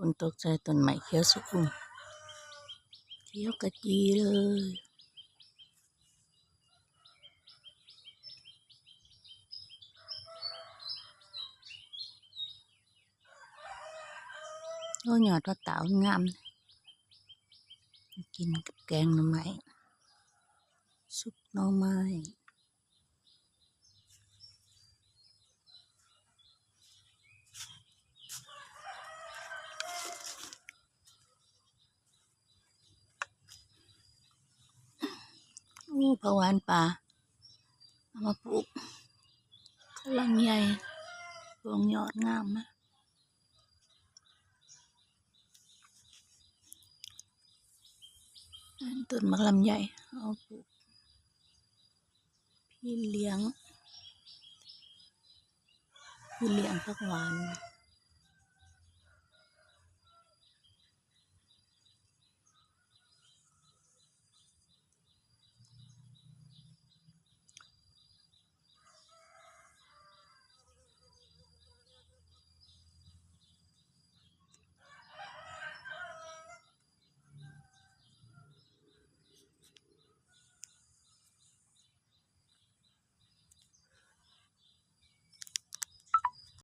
ຝົນຕົກໃສ່ຕົ້ນໄມ້ຂຽວຊະອຸ່ມ ຂຽວຂະຈີເລີຍ. ໂອ້ ຍອດຜັກຕາວງາມ ກິນກັບແກງໜໍ່ໄມ້ ຊຸບໜໍ່ໄມ້. ໂອ້ ຜັກຫວານປ່າ ເອົາມາປູກ ກຳລັງໃຫຍ່ ໂປ່ງຍອດງາມນະ. ຕົ້ນໝາກລຳໄຍ ເອົາປູກ ພີລຽງ ພີລຽງຜັກຫວານ.